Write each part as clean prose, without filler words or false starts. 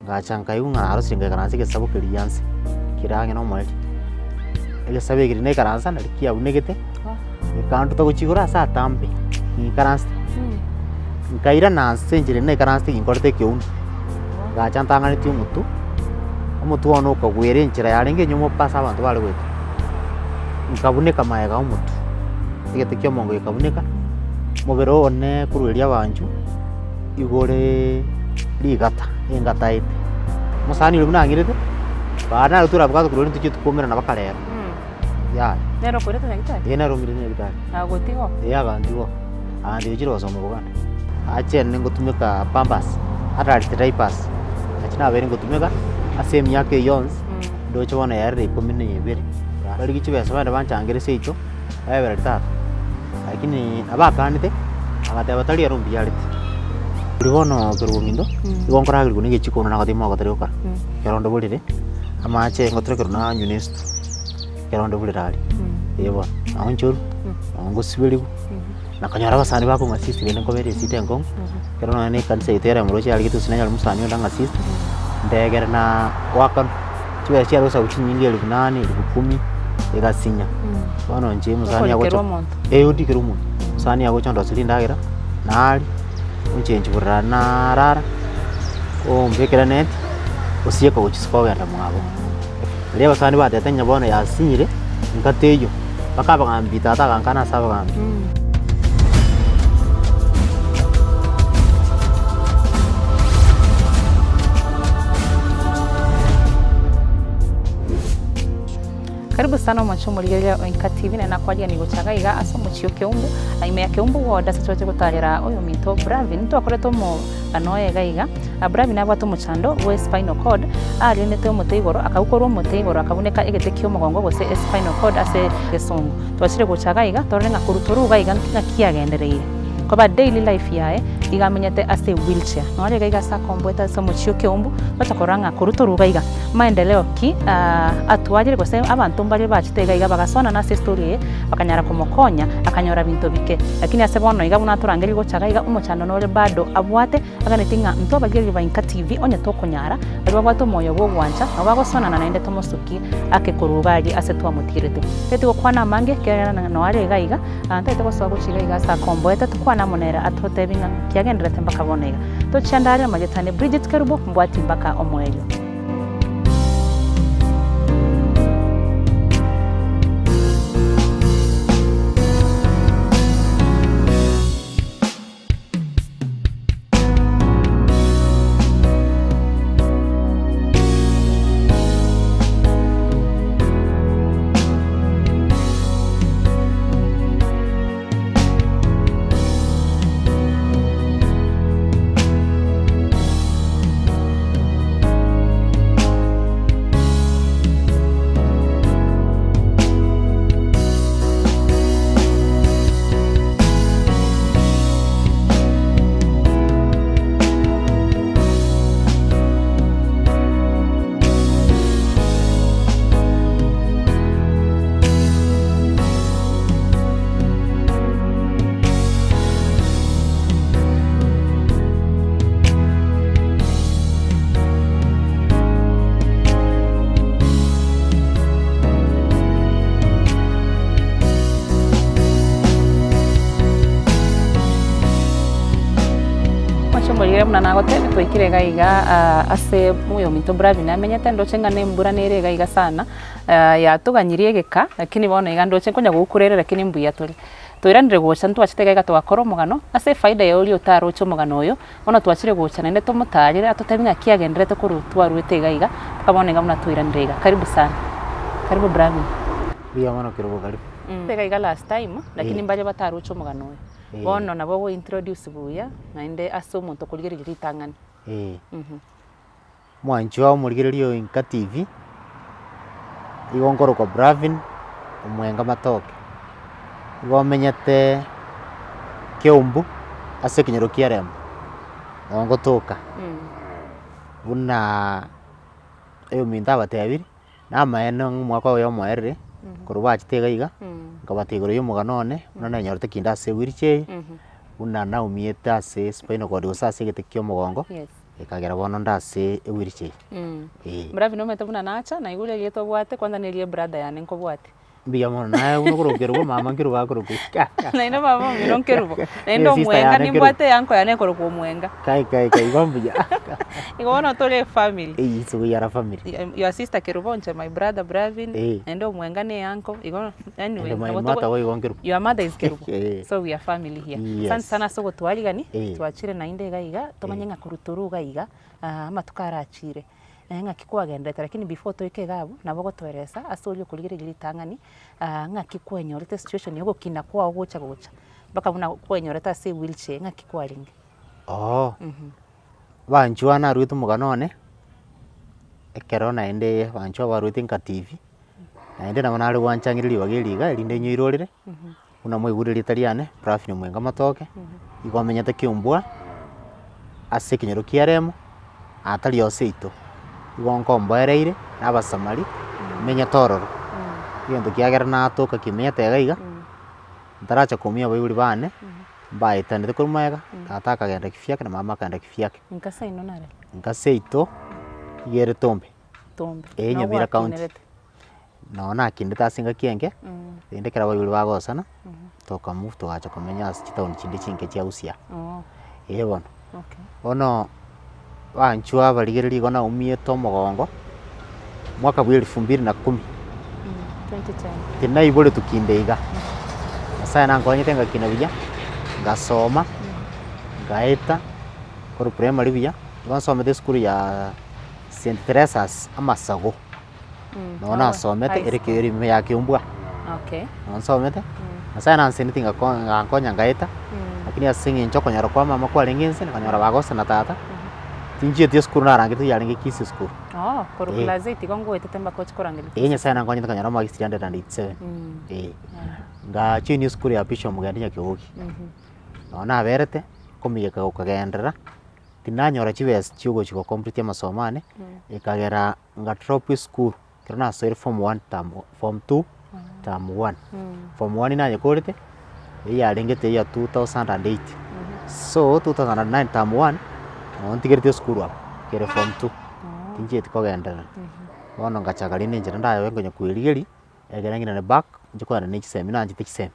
Ngacha nkaigwa ng'a narosire ngaikaransa egesabo keria nse, kere ang'e na omoerio. Egesabo eke riria naikaransa nari kiabunegete, gekanduta gochia igoro ase atambe, giikaransete. Nkairana nse enchera eria naikaransete ginkorete ekeuno, ngacha ntang'anetie omotwe, omotwe one okagwera enchera yarenge enyomba ase abanto bare goeta, nkabuneka magega ya omotwe, egete kia omongo gekabuneka, omobere one korwa erio abanchwa. Igore rigata, engata ete. Omosani oria buna ang'irete, baria naro torabwate korwa rende tochieti koumerana mpaka rero. Yaya. Nere okoirete nyagitari? Ee nere ong'irete nyagitari. Agotiga oo? Ee agantiga oo, agantiga ochire gosoma Buganda. Achene ngotumeka pampers, adult diapers, nachi nabeire ngotumeka ase emiaka eyio yonsi, ndoche bono yaerire ikomi na ibere. Barigie chibesa bagende banchangere seito, baebereri tata. Lakini nabo akanete, agateba tari ere ombiarete. Riria bono kerubo ominto, igo nkoragerigwa na egechiko buna nagotebia mogo tari gokora. Ekero onde borere, amache ngoterekerwa nanywe na esito, ekero onde borere aria, eh bono, nabo nchoru, nabo ngosiberigwa, na konyora abasani bakong'assist rende nkobera esita enkong'u, ekero nonye na ekanisa yaito ere moroche yarigete gose nanyore mosani onde ang'assist, ndegere na goakanwa. Chibesa chiare gosabu chinyinge elfu nane, elfu kumi, egasinya. Bono inche omosani Okorikera agocha omonto. eh ondikere omonto, omosani agocha ondoseria rindagera, naria, onchenchi borere narara, ombekera net, osieka gochia isiko ogenda mwabo. Riria abasani batete ng'a bono yasinyire, nka teiyo, mpaka abagambi tata agankana ase abagambi. Karibu sana omochie omorigereria o Inka TV naende nakwariganirie gocha iga iga ase omochie o Keumbu, na ime ya Keumbu ward ase toroche gotarera oyominto Bravin, ntwakorete omogano oye iga iga. Bravin nabwate omochando bwe spinal cord, arenete omote igoro akagwa korwa omote igoro akabuneka egete ki'omogongo gose espinal cord ase egesongo. Twachire gocha iga iga torore ng'a korwa tore iga iga ng'aki yagendereire koba daily life yaye iga amenyete ase ewheelchair. Nore iga iga ase akomboete ase omochie o Keumbu tocha korora ng'a korwa tore iga iga maendeleo ki atwarire gose abanto mbare bachete iga iga bagasoanana ase estory eye bakanyara komokonya akanyora binto bike. Lakini ase bono iga buna atorangerie gocha iga iga omochando nore bado abwate Aganetie ng'a ntwabarigereria ba Inka TV onye tokonyara, baria babwate omoyo bw'ogwancha, nabo bagosonana naende tomosukie ake korwa iga aria ase twamotigerete. Teti gokwana amange, ekiagera noo are iga iga, ntagete gosoa gochia iga iga ase akomboete, tokwane amo nere atotebie ng'a naki agendererete mpaka bono iga. Tochianda aria amarieta ane Bridget Kerubo, mbwati mpaka omoerio. Omochie omorire buna nagotebia twaikire iga iga ase oyominto Bravin amenyete ndoche ng'a nembura nere iga iga sana yatoganyirie egeka lakini bono iga ndoche nkonya gokura ere lakini mbuya tore. Toiranire gocha ntwachete iga iga twakora omogano ase efaida ya oria otaroche omogano oyo, bono twachire gocha naende tomotarere atotebie ng'aki agenderete korwa twarwete iga iga mpaka bono iga buna toiranire iga. Karibu sana. Karibu Bravin. Mbuya mono Kerubo karibu. Iga iga last time, lakini Eh. mbaria bataroche omogano oyo. Eh. Bono nabo ogo introduce buya, naende ase omonto okorigereria ritang'ani. Eh. Mwanchwa omorigereria o Inka TV, igo nkorokwa Bravin Omwenga Matoke. Igo omenyete Keumbu ase ekenyoro kia Rembo, nabo ngotoka. Buna oyominto abatebirie, namaene ng'a omwaka oyo omoerire, korwa bachete iga iga, nkabatebia igoro ya omogano one, buna nanyorete kinde ase ewheelchair eye, buna naumiete ase spinal cord gose ase egete kia omogongo. Yes. Ekagera bono nde ase ewheelchair. Eeh. Mravi nomanyete buna nacha, naigure erieta obwate, kwanza neria ebrother yane nkobwate. Mbuya mono, naye buna okorokwa Kerubo, mama Nkerubo akorokwa. Naende mama omino Nkerubo, naende Ne sister Omwenga yane Kerubo. nimbwate eanko yane ekorokwa Omwenga. Kai kai kai igo mbuya. Igo bono tore efamily. Eyio inse we are a family. Your sister Kerubo inche my brother Bravin, Eh. naende Omwenga ne eanko, igo anyway And my nabo mother togo boigo Nkerubo. your mother is Kerubo, Eh. so we are family here. Yes. Asante sana ase ogotwarigani, Eh. twachire naende iga iga, tomanye ng'a korwa tore iga iga, amatuko arachire. Ng'aki kwagenderete lakini before toike iga abwo, nabo ogotoeresa ase oria okorigereria ritang'ani, ng'aki kwenyorete situation ya ogokina kwao gocha gocha, mpaka buna kwenyorete ase ewheelchair, ng'aki kwarenge? Oo, banchwa narwete omogano one, ekero naende banchwa barwete nka TV, naende nabo nare gwanchang'ire ribaga eri iga erinde nyoirorere, buna mwaigure erieta riane, Pravin Omwenga Matoke, igo amenyete Kiombua, ase ekenyoro kia Remo, atari ase seito, igo nkomboereire, na abasamari, menyete ororo. Egento kiagera natoka kimenyete iga iga, ntaracha koumia abaibori bane, mbaetanete korwa magega, tata akagenda kifiake na mama akagenda kifiake. Nka seino nare? Nka seito, iga ere Tombe. Tombe. Eeh Noo Nyamira County. gwakinerete? Noo nakindete ase engaki enke, rende ekero abaibori bagosana, toka move togacha komenya ase chitown chinde chinke chia Busia. Eeh bono. Bono, banchwa abarigereria igo naumiete omogongo, mwaka bwa elfu mbili na kumi, tinaiboretwe kinde iga, Nyasaye nankonyete ngakina buya, ngasoma, ngaeta, korwa primary buya, igo nsomete esukuru ya St Theresa's Amasago. Noo nasomete ere ere ime ya Kiombwa, noo nsomete, Nyasaye nanseneti ngako ngankonya ngaeta, lakini ase eng'encho okonyora kwa mama kwarenge inse, nkanyora bagosa na tata, tinchieti esukuru narangete yarenge Kisii school. Korwa class eight igo ngoetete mpaka ochie korangeria Eeh Nyasaye nankonyete nkanyora marks 387, eh. Ngajoin esukuru ya Bishop Mugendi Nyakegogi, noo naberete, komiyeka gokagenderera, tinanyora chibesa chia ogochi go complete amasomo ane, ekagera nga drop esukuru, ekero nasoire form one term form two term one, form one nayekorete, eywo yarenge the year 2008, so 2009 term one, nabo ntigerete esukuru abwo, kere form two, tinchieti kogenderera. Bono ngachaka rende enchera ndayoe nkonya koerigeria, ekere ng'irane back, nche kogenda na chisemi naanchete chisemi.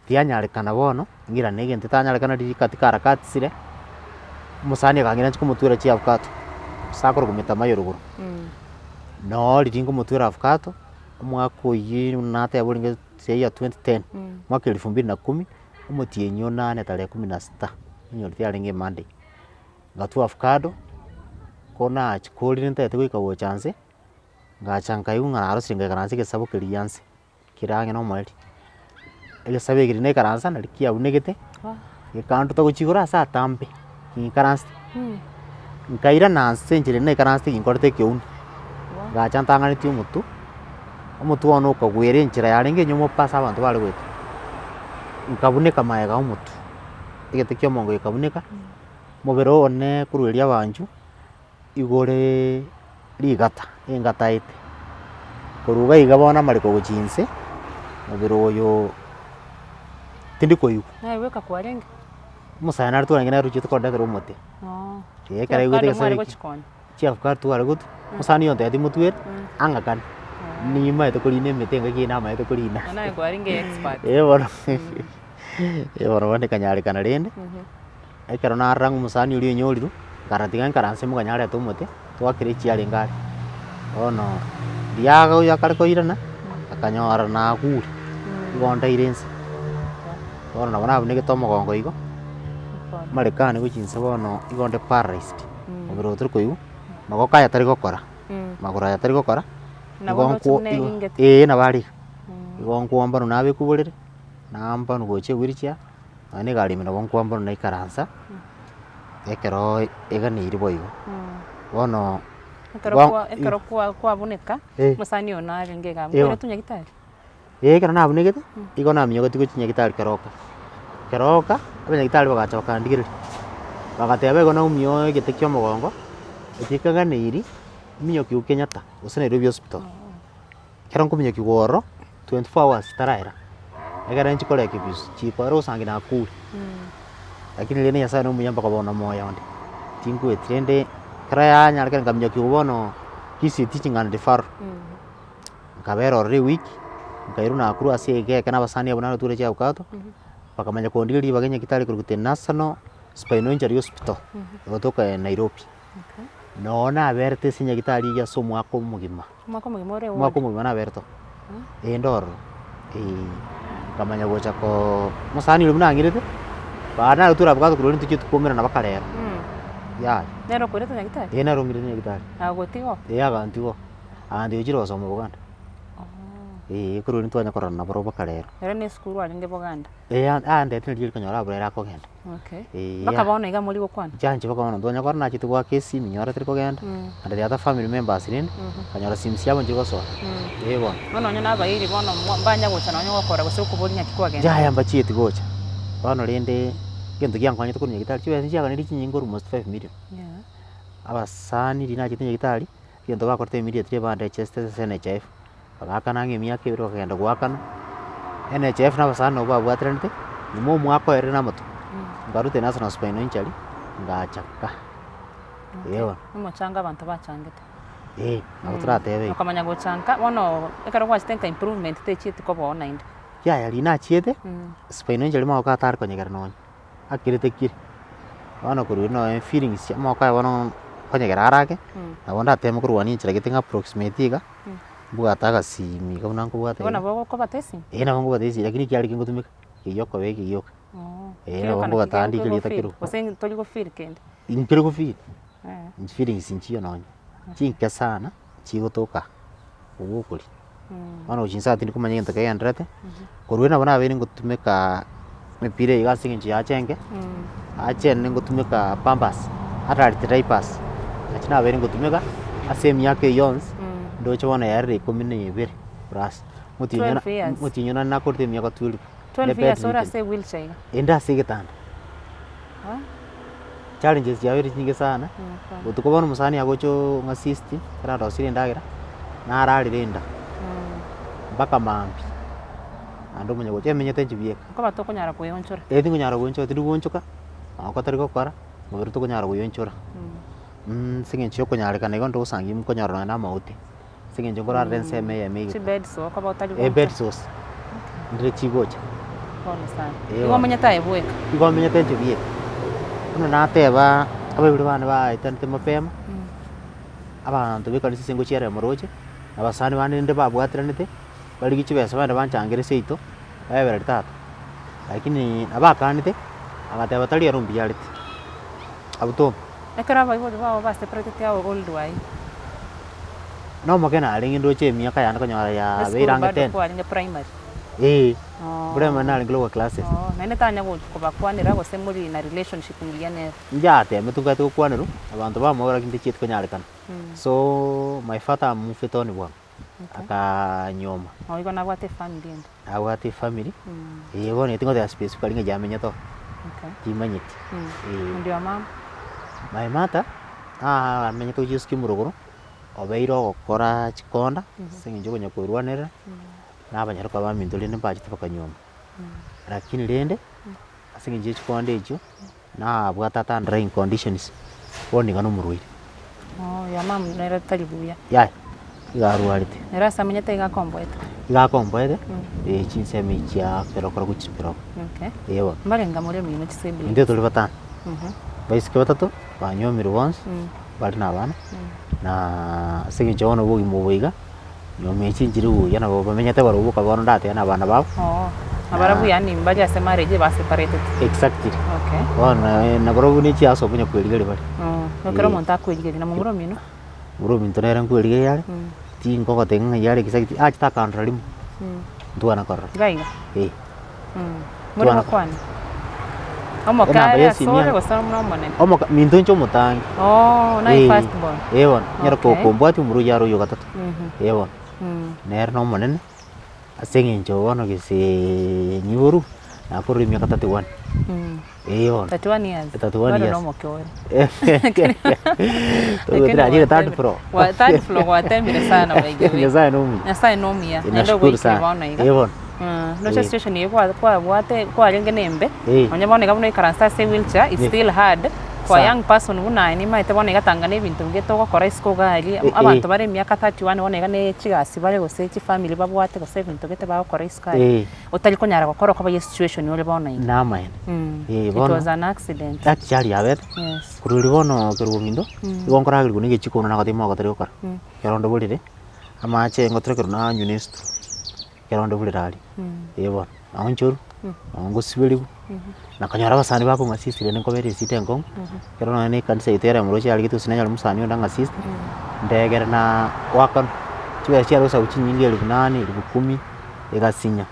Tianyarekana bono, ng'irane egento etanyarekana riria katika harakati chire, omosani akang'ira nchie komotwera chiabukato, ase akorokwa Metamayo rogoro. Noo riria nkomotwera abukato, omwaka oyio nateba orenge the year 2010, mwaka elfu mbili na kumi, omotienyi onane tarehe kumi na sita, onyorete yarenge emonday, ngatwa avocado, ko nachikorire ntagete goika gocha nse, ngacha nkaigwa ng'a narosire ngaikaransa egesabo keria nse. Kere ang'e nomoerio, egesabe eke riria naikaransa nari kiabunegete, gekanduta gochia igoro ase atambe, giikaransete, nkairana ase enchera eria naikaransete ginkorete ekeunu, ngacha ntang'anetie omotwe, omotwe one okagwera enchera yarenge enyomo pa ase abanto bare goeta, nkabuneka magega omotwe, egete kia omongo gekabuneka, omobere one korwa erio abanchwa, igoreee rigata, engataete, korwa iga iga bono amareko gochia inse, mobere oyooo tindi koigwa. Naye bweka kwarenge? Omosae nare twarenge nere ochiete kondetera omote, eh ekero aigwete Chiavocado egesaku mware eke, gochikonya? chiavocado tware gotwa, omosani oyo ontebetie motwere, ang'akane, nimaete korina emete engaki eye namaete korina. Bono aye kwarenge expert. Eh bono, eh bono bono ekanyarekana rende. Ekero narora ng'a omosani oria onyorirwe, nkarora tiga nkaranse moganye arete omote, twakire echiarenge are. Bono riaga oyo akare koirana, akanyora nagure, igo ndaire inse. Bono nabo nabunegete omogongo igo, amarekani gochia inse bono igo onde paralyzed, omobere oyo tori koigwa, magoko aya tari gokora, magoro aya tari gokora, Nabo igo ndoche nkwo buna igo eringete. eh nabo are iga, igo nkwomba nabekwa borere, naambanwa gochia ewheelchair. Nonya na egari ime nabo nkoamba buna naikaransa, ekeroo eganeiri boigo. Bono Ekero bo kwa ekero kwa kwabuneka, Eh. omosani oyo narenge iga Eeh. nkoiretwe nyagitari? Eeh ekero nabunegete, igo naminyogeti gochia nyagitari keroka. Keroka, abanyagitari bagacha bakandigereria, bagateba igo naumia oo egete kia omogongo, eki kaganeiri, minyokiwu Kenyatta gose Nairobi hospital. Ekero nkominyokiwa ororo, 24 hours taraera, ekere nchi korekebiswa, chikoera osange nakure. Lakini rende Nyasaye nomuya mpaka bono moyo onde. Tinkweti rende ekero yanyarekire nkaminyokiwa bono Kisii Teaching and Referral, nkabera ororo ewiki, nkairwa Nakuru ase egeka na abasani abwo naroture chiabukato, bakamanya kondigeria ribaga nyagetari korwa The National Spinal Injury Hospital, egotoka Nairobi. Noo naberete ase nyagetari eyio ase omwaka omogima. Omwaka omogima ore Omwaka omogima naberete oo, eh inde ororo, eh. Nkamanya gocha koo omosani oria buna ang'irete, baada naroture abukato korwa rituko tokoumerana mpaka rero, yaya. Nere okoirete nyagetari? Eeh nere ong'irete nyagetari. Agotiga oo? Eeh agantiga oo, agantiga ochire gosoma Buganda, eeh korwa erio ntwanya kororana nabarobwo mpaka rero. Ere na esukuru arenge Buganda? Eeh aandete nario rikonyora abwo ere akogenda. Okay. Eeh. Mpaka bono iga mori gokwana? Inche mpaka bono ntwanya korora nachete goaka esimi nyore tari kogenda, and the other family members rende, nkanyora simu chiabo nchiri gosoa, eh bono. Bono onye na abairi bono mbanya gocha nonye gokora gose okoboria naki kwagenda. Yaya mbachieti gocha, bono rende egento giankonyete korwa nyagetari chibesa nchiaganeire chinyinge almost 5 million. Abasani riria nachete nyagetari, egento bakorete immediately ebanderechesete ase NHIF, Bagaakana ang'e emiaka ebere bakagenda goakana, NHIF na abasani nabo babwateranete, nyuma omwaka oerire na amato, nkarutwa National Spinal Injury, ngachaka eh bono. Omochango abanto bachangete. Eh, nabo toratebe igo. Okamanya gochanka, bono ekero gwachete nka improvement techieti koba oo naende. Yaya riria nachiete, spinal injury amagoko atare konyegera nonye, akerete kire, bono korwa erio nonye feelings chia amagoko aya bono nkonyegera are ake, nabo ndateme korwania enchera gete ng'a approximate iga. Mbwate agasimi iga buna nkobwata Igo iga. nabo okobata esimi? Eeh nabo nkobata esimi lakini ekiagera ki ngotumeka, keyia okoba eke gioka. Eeh nabo nkobata ndike rieta kerogo. Gose tori go feel kende? Nkere go feel, feelings nchiyo nonye, chinke sana chigotoka obwo okoria. Bono gochia inse tindi komanya egento kegendererete, korwa ere nabo nabeire ngotumeka emepira eye iga ase eng'encho yacha enke, ache ende ngotumeka pampers, adult diapers, nachi nabeire ngotumeka ase emiaka eyio yonsi, ndoche bono yaerire ikomi na ebere plus, motienyi 12 years. motienyi one nakorete emiaka 12, 12 years ore ase ewheelchair iga? Inde ase egetanda. Challenges chiabeire chinyinge sana, botuko bono omosani agocha ong'assist, ekero narosirie endagera, nararire enda, mpaka mambia, naende omanye gocha emenyete inche bieka. Nkoba tokonyara koeonchora. Eh tingonyara goonchora tindi goonchoka, magoko tari gokora, mobere tokonyara koyonchora. Ase eng'encho ya okonyarekana igo ntogosangi nkonyora nonye na amaote, ase eng'encho nkorarera ensemo eyemo iga. Chibed sore okoba otari Eh goonchoka. bed sores, ndire chigocha. Pole sana. Eh Igo bono. omonyete aye bweka? Igo omanyete inche bieka. Buna nateba, abaibori bane baetanete mapema, abanto ba ekanisa ase ngochiera moroche, abasani bande rende babwateranete, barigie chibesa bagende banchangere seito, baebereri tata. Lakini nabo akanete, agateba tari ere ombiarete, abwo toma. Ekero abaibori bao baseparatete how old were you? Nomoke narenge ndoche emiaka yane konyora yabeire Esukuru ang'e bado ten. kwarenge primary? Eeh, primary narenge lower classes. Oo, naende tanya go kobakwanera gose mori na relationship mbuya nere? Inchatemetwe nkaete gokwanerwa, abanto bamobora lakini tichieti konyarekana. So, my father amufete on bwango, akanyuoma. Oo igo nabwate efamiri ende? Nabwate efamiri, eh bono tingoteba specifically ng'a yamenyete oo, Okay. timanyeti, eh. And your mom? My mother, amenyete gochia esukuru rogoro, obeire ogokora chikonda, ase eng'encho okonya koirwanerera, na abanyaroka baminto rende mbachete bakanyuoma. Lakini rende, ase eng'encho ya chikonda echio, nabwate ata underlying conditions, bono iga nomorwaire. Oh your mum nere tari buya. Yaya, iga arwarete. Ere ase amenyete iga akomboete. Iga akomboete, chinsemo echi chia kerokoro gochia keroko. Okay. Eeh bono. Mbarenga more mino chisiblings? Intwe tore batano. Abaiseke batato, banywomirwe bonsi, bare na abana, na ase eng'encho bono obogima obo iga, nyuma echi nchire buya nabo bamenyete barobwo boka bono ndatebe na abana babo. Oo, nabarabwo yaani mbari ase marriage baseparatete. Exactly. Okay. Bono nabarobwo ne chiaso okonya kwerigeria bare. Oo, ekero omonto akwerigeria na momura omino? Momura ominto nere nkwerigeria are, tinkogotebia ng'a ng'ai are exactly, achete akandora rimo, ntwana korora. Iga iga? Eh. More gokwana? Omoke Enamba are y'esimi asore yane. gose nomonene? Omoka minto inche omotangi. Oo, naye Eh, first born. eh bono, nyare Okay. kombwatia omorwoti are oyo gatato. Mhm. Eh bono, nere nomonene, ase eng'encho bono gese nyiboru, nakorire emiaka 31. Eh bono. 31 years. 31 Bado years. nomoke ore. Togotira achire third floor. Wa third floor gwatemire sana by the way. Nyasaye nomuya. Nyasaye nomuya. Eh, Naende nashukuru ogoikire sana. bono iga. Eh bono. Noche Eh. situation eye kwa kwabwate kwarenge na embe, Eh. nonye bono iga buna oikaranse ase ewheelchair it's Eh. still hard for a Sana. young person buna aye nimaete bono iga tanga na ebinto biria togokora isiko iga aria, Eh, abanto eh. bare emiaka 31 bono iga ne chigasi bare gose chifamiri babwate gose ebinto gete bagokora isiko aria, Eh. otari konyara gokora okoba ye situation ore bono iga. Namaene. Eh, It bono was an accident. Ajali yabete, Yes. korwa erio bono kerubo ominto, igo nkoragerigwa na egechiko buna nagotebia mogoto tari gokora, ekero onde borere, amache ngoterekerwa nanywa na estraw, ekero onde borere aria, eh bono, nabo nchoru, nabo ngosiberigwa, nakonyora abasani bakong'assist rende nkobera esida enkong'u, ekero nonye na ekanisa yaito ere moroche yarigete gose nanyore omosani onde ang'assist, ndegere na goakanwa, chibesa chiare gosabu chinyinge elfu nane, elfu kumi, egasinya,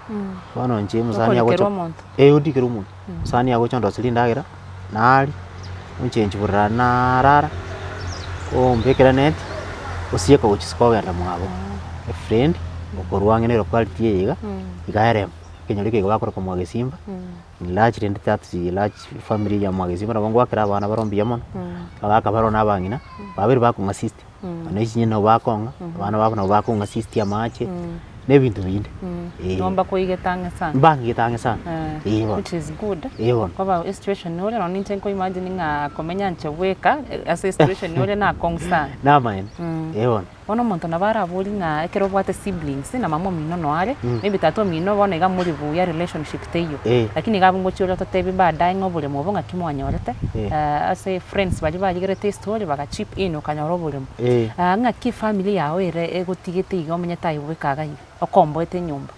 bono inche omosani Okorikerwa agocha omonto. eh ondikere omonto, omosani agocha ondoseria endagera, naaria, onchenchi borere narara, ombekera net, osieka gochia isiko ogenda mwabo, efriend, okorwa ang'e na elocality eye iga, iga eremo, ekenyoro eke iga bakoroka mwagesimba, enlarge rende that large family ya mwagesimba nabo ngoakera abana baroo mbuya mono, abagaka baroo na abang'ina, babeire bakong'assist, nonya chinye nabo bakong'a, abana babo nabo bakong'assist amache, na ebinto binde, eh. Igo mbakoigete ang'e sana. Mbang'igete ang'e sana, eh bono. Which is good, Eh bono. koba esituation ore nonya ninche nko imagine ng'a komenya inche bweka ase esituation ore na akong'u sana. Namaene, eh bono. Bono omonto nabo araborie ng'a ekero obwate siblings na mama omino noyo are, maybe tata omino bono iga more buya relationship teiyo, lakini iga abwo ngochia ore ototebie baadaye ng'a oboremo obo ng'aki mwanyorete, ase friends baria barigerete estory baga chip in okanyora oboremo. Ng'aki efamiri yago ere egotigete iga omenyete aye bweka iga iga, okomboete enyomba?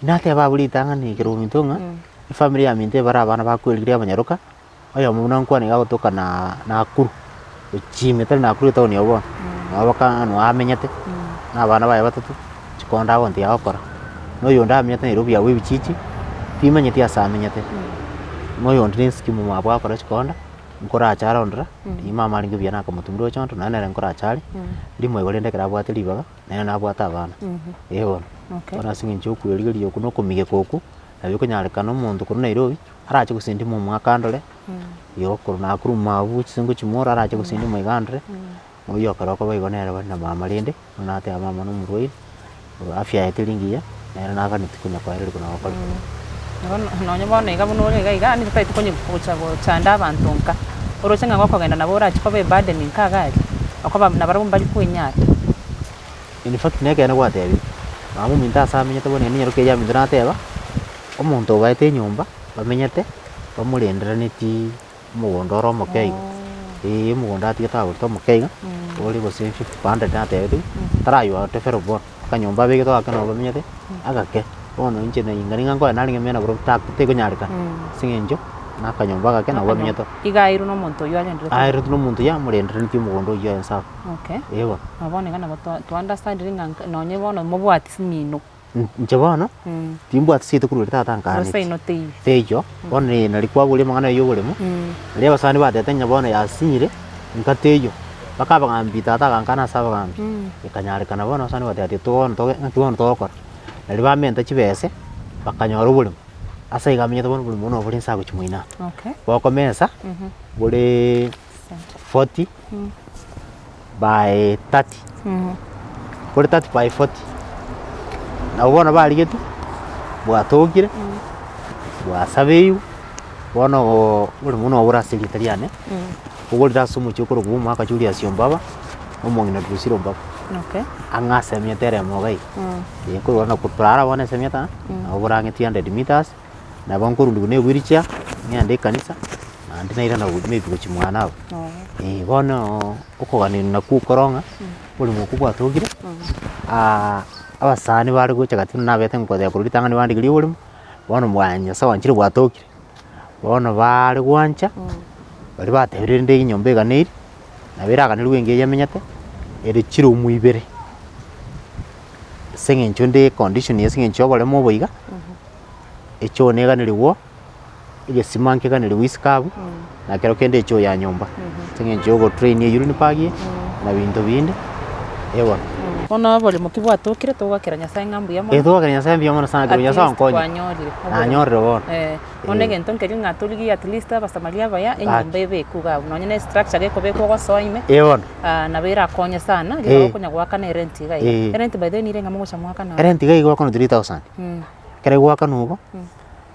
Nateba abwo ritang'ani ekero ominto ng'a, efamiri yaminto ebare abana bakwerigeria abanyaroka, Oyomo buna nkwane iga agotoka na Nakuru, gochia ime tari Nakuru etown eye bono, nabo baka noo amenyete, na abana baye batato, chikonda agonto yagokora. Na oyonde amenyete Nairobi abwo ebichichi, timanyeti ase amenyete. Na oyonde na eskimu mwabo agokora chikonda, nkorache arondora, riria mama arenge buya nakamotumire gocha onto, nonye nere nkorache are, rimo igo rende ekero abwate ribaga, nere nabwate abana, eh bono. Bono ase eng'encho ya okwerigeria okwo na okomigeka okwo, nabo ekonyarekana omonto korwa Nairobi. Arache gose ndimo omwaka andore, igo korwa Nakuru mabu chinse ngochimora arache gose ndimo iga andore, oywo ekero okoba igo nere bare na mama rende, buna nateba mama na omorwaire, afya yaye teri ngiya, nere naganeti konya koererigwa na gokora. Bono nonye bono iga buna ore iga iga yaani totagete konya gocha gochanda abanto nka, oroche ng'a gokogenda nabo orache koba eburden nka iga aria, okoba nabarabwo mbari kwenyara. In fact nekeene gwatebire, mama ominto ase amenyete bono ere nyaroke yaminto nateba. Omonto obaete enyomba bamenyete, bamorenderaneti omogondo ore omoke iga, eh omogondo atigete agorete omoke iga, ore gose fifty per hundred natebetigwe, taraywa develop bono, akanyomba abegete agake nabo bamenyete, agake. Bono inche naing'ana ng'a nkoe narenge mena borobwo ta tekonyarekana, ase eng'encho na akanyomba agake nabo bamenyete oo. Iga airwe na omonto oyio arenderete. Aeretwe na omonto oyio amorenderetie omogondo oyio ense abwo. Okay. Eh bono. Nabo bono iga nabo twa twa understandire ng'a nka nonye bono mobwati simino. Inche bono, timbwati seito korwa erio tata ankaaneti. Gose inwe teiyo. Teiyo, bono eye nari kwaboria amang'ana ayio oboremo, riria abasani batebete ng'a bono yasinyire, nka teiyo, mpaka abagambi tata agankana ase abagambi, ekanyarekana bono abasani bateba tiga bono toge ng'aki bono togokora. Nario bamenta chibese, bakanyora oboremo, ase igo amenyete bono oboremo buna obore inse agochia moino aa. Okay. Bokomesa, boreee forty by thirty, bore thirty by forty, nabo bono barigetie, bwatokire, bwasabeirwe, bono bore mono obore ase erieta riane, ogorire ase omochie okorokwa omwaka Julius Ombaba, omong'ina Drusilla Ombaba, Okay. ang'e ase emiete eremo iga iga, eh korwa bono korara bono ase emiete aa, nabo borang'e three hundred meters, Nabo nkorundigwa na ewheelchair, ng'ende ekanisa, naende nairana maybe gochia mwane abwo. Eh bono okoganeri nakwo okoro ng'a, oboremo okwo bwatokire, abasani bare gocha gati buna nabete nkoteba korwa ritang'ani bandigeria oboremo, bono bwa nyasae oanchire bwatokire. Bono baare gwancha, baria batebire rende enyomba eganeiri, nabo eraganerwe engiya yamenyete, ere chiroom ibere. Ase eng'encho ende econdition ase eng'encho ya oboremo obo iga. Echoo neganerigwe, egesima nkeganerigwe isiko abwo, na kero kende echoo ya nyomba, ase eng'encho ya ogotrain eurine bag eye, na binto binde. Eh bono. Bono oboremo ki bwatokire togwakera Nyasaye ng'a mbuya mono. Eh togwakera Nyasaye mbuya mono sana At kero Nyasaye least onkonye. kwanyorire oboremo. Nanyorire bono. Eh, bono Eh. egento nkeria ng'a torigie at least abasamaria abaya, enyomba Gaki. ebekwe iga abwo, nonye na estructure gekobekwa ogosoa ime, Eh bono. nabo erakonye sana, rirorio Eh. okonya goakana erent iga iga. Eh. Erent by the way nire ng'a mogocha moakana aro? Erent iga iga goakanwa 3000. Ekero egoakanwa igo,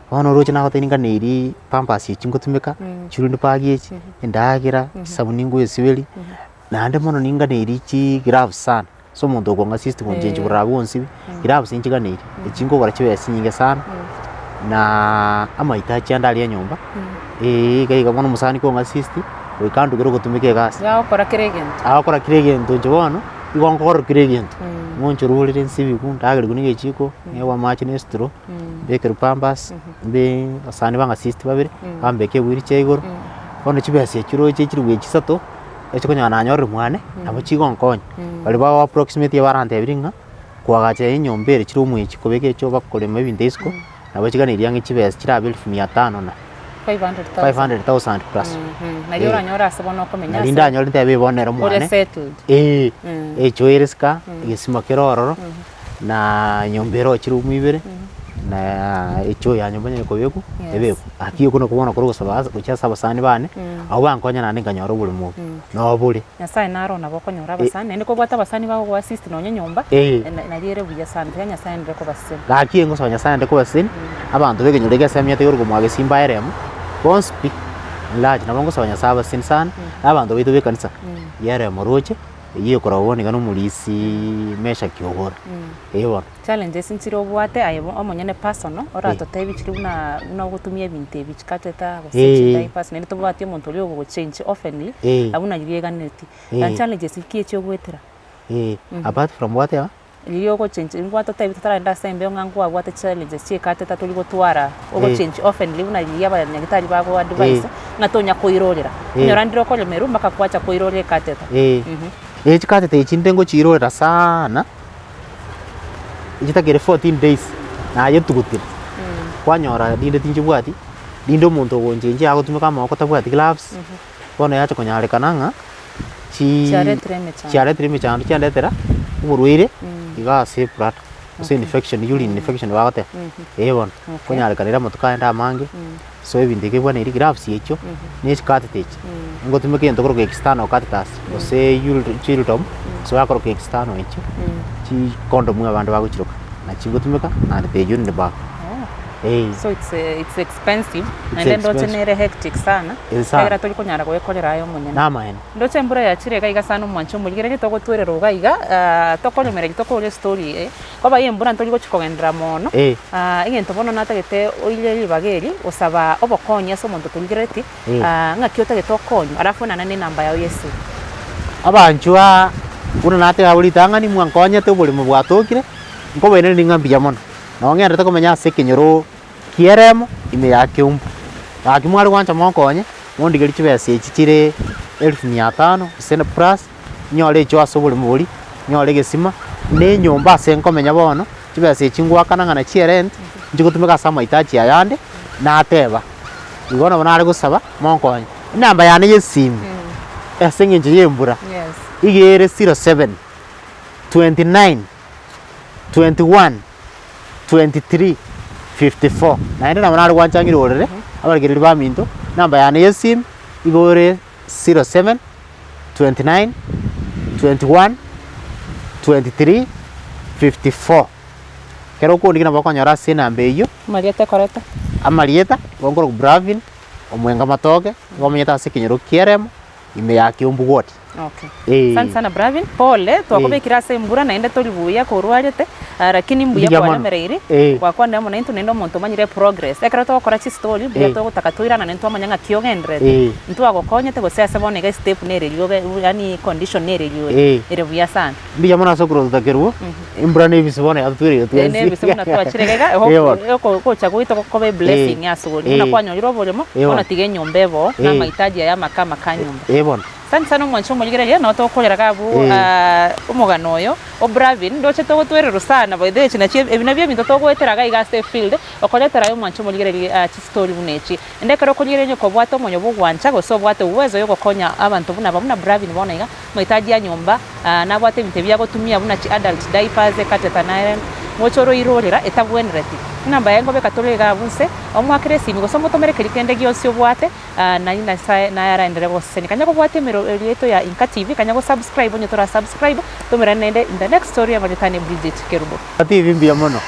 bono oroche nagotebia ninganeirie pampers echi ngotumeka, chiruni bag echi, endagera, chisabuni ngoesiberia, naende mono ninganeirie chigloves sana, ase omonto okong'a assist gonchengi bororo abwo gonsibi, gloves nchiganeirie, echi nkogora chibesa chinyinge sana, na amahitaji ande aria nyomba, iga iga bono omosani kong'a assist, goika andugere ogotumeka egasi. Agokora kera egento. Agokora kera egento inche bono, igo nkogora kera egento, ng'onchore orere nsibiku, ndagerigwe na egechiko, ng'egwe amache na estraw, mbekerwe pampers, mbe abasani bang'a assist babere, bambeke ewheelchair igoro, bono chibesa echio roche chiribu echi isato, echikonyora nanyorire mwane, nabo chigonkonya. Baria ba approximately barantebirie ng'a, koagacha enyomba ere chire omwechi kobeka echio bakorema ebinto isiko, nabo chiganeiri ang'e chibesa chirabe elfu mia tano na 500,000. 500,000 plus. Nario oranyore ase bono okomenya Nari ase ndanyore ntebe bono ere ore mwane. settled. Eh, echo ere sika, egesima kere ororo, na nyomba ere ochire omo ibere, na echoo ya nyomba onye kobekwa, Yes. ebekwe. Lakini okwo nokwo bono korwa gosaba ase gochia ase abasani bane, abwo bankonya naende nkanyora oboremo obo, nobore. Nyasaye naro nabo okonyora abasani, naende kobwate abasani bagogo assist nonye nyomba, Eh. nario ere buya sana, tiga Nyasaye aenderee kobasesenia. Gaki ngosaba Nyasaye aende kobasesenia, abanto ba ekenyoro ekia ase emiaka igoro komwa gesimba eremo, bonsi pi, enlarge, nabo ngosaba Nyasaye abasesenie sana, na abanto baito ba ekanisa, ya eremo roche, eyio ekoragwa bono iga na omorisia Meshaki Ogora, eh bono. Challenges nchire obwate aye omonyene personal, oratotebie chiri buna buna ogotumia ebinto ebi chikateta gose Eh. chidiapers naende tobwati omonto oria ogogochange oftenly, Eh. abwo nari bieganetie. Eh. Challenges ki echi ogoetera? Eh, apart from gwateba. Riria ogochange ngwatotebia totaragenda ase embeo ng'a nkwabwate challenges chiekateta tori gotwara ogochange oftenly buna riria abanyagitari bago advise ng'a tonya koirorera. Eh. Onyora ndire okoremerwa mpaka kwacha koirorera ekateta. Eh, eh chikateta echi inde ngochiirorera sana, echitakere 14 days nayetugutire, kwanyora rinde tinchibwati, rinde omonto ogonchenchia agotumeka amagoko tabwati gloves, bono yacha konyarekana ng'a chii Chiaretire emechando. chiaretire emechando chiandetera oborwaire iga ase ebladder, gose infection urine infection bagoteba, eh bono, konyarekanire amatuko aye amange, so ebinto ebi bwaneri gloves echio, na echicatheter echi, ngotumeka egento korwa external catheters gose childom, gose bakoroka external echio, chikondomu abande bagochiroka, nachi ngotumeka naende the urine bag. Eh. So it's, it's expensive It's naende ndoche expensive. nere hectic sana Eh, sana. ekiagera tori konyara goekorera aye omonyene. Namaene. Ndoche embura yachire iga iga sana omwanche omorigereria togotwerera iga iga ah, tokoremereria tokore estory eye, koba ya embura ntori gochi kogenderera mono, Eh. egento bono natagete oire ribaga eri gosaba obokonyi ase omonto otorigereretie, Eh. ng'aki otagete okonywe alafu onane na enamba yao ya esimi. Abanchwa buna nateba abwo ritang'ani mwankonyete oboremo bwatokire, nkobairaneria ng'a mbuya mono. Nabo ng'enderete komenya ase ekenyoro ki'eremo ime ya Keumbu. Gaki mware gwancha monkonye, mondigerie chibesa echi chire elfu mia tano gose na plus, nyore echio ase oboremo boria, nyore egesima, na enyomba ase nkomenya bono, chibesa echi ngoakana ng'a nachio erent, nchigotumeka ase amahitaji aya ande, nateba. Igo nabo nare gosaba, monkonye. Enamba yane ya esimi, ase eng'encho ya embura, iga ere 07 29 21 23 54 naende nabo nare gwancha ng'ire orere abarigereria baminto namba yane ya esimi igo ere 07 29 21 23 54 ekero okondigia nabo okonyora ase enamba eyio. Amarieta ekoreta. Amarieta, igo nkorokwa Bravin, Omwenga Matoke, nigo omenyete ase ekenyoro ki'eremo. ime ya Kiumbu Ward. Okay. Eh. Asante sana Bravin, pole twakobekire ase embura naende tori buya korwarete ah, lakini mbuya Mbuya mono. kwaremereiri Eh. gwakwanire amo naintwe naende omonto omanyire progress. Ekero togokora chistory mbuya Eh. togotaka toirana naende twamanya ng'aki ogendererete. Eh. Ntwagokonyete gose ase bono iga estep nere riria oge yaani condition nere riria ore Eh. ere buya sana. Mbuya mono ase okorota kerwo, embura na ebise bono yatotwereire Eh, twensi. nebise buna twachire iga iga, Eh, bono. oko gocha gwaito gokoba eblessing Eh. ase ore. Buna Eh. kwanyorire oboremo, Eh, bono bono. tiga enyomba ebe oo, na Eh. amahitaji aya amake amake a nyomba. Eh bono. Asante sana omwanchi omorigereria, nabo togokorera iga abwo omogano oyo o Bravin, ndoche togotwererwa sana by the way echi nachio ebi nabio ebinto togoetera iga iga ase efield, okoretera aye omwanchi omorigereria chistori buna echi. Naende ekero okorigereria onye kobwate omonyo bwa ogwancha gose obwate uwezo ya ogokonya abanto buna aba buna Bravin bono iga, Mahitaji ya nyomba, nabwate ebinto ebi agotumia buna chi adult diapers, ecateta nere ngocha oroirorera etabwenereti. Enamba yaye nkobeka tore iga abwo nse, omoakere esimi gose omotomere keria kende gionsi obwate, naye Nyasaye naye araenderere gosesenia. Kanya kobwatia emeroberi yaito ya Inka TV, kanya go subscribe onye tora subscribe, tomerane naende in the next story amanyetane Bridget Kerubo. TV mbuya mono.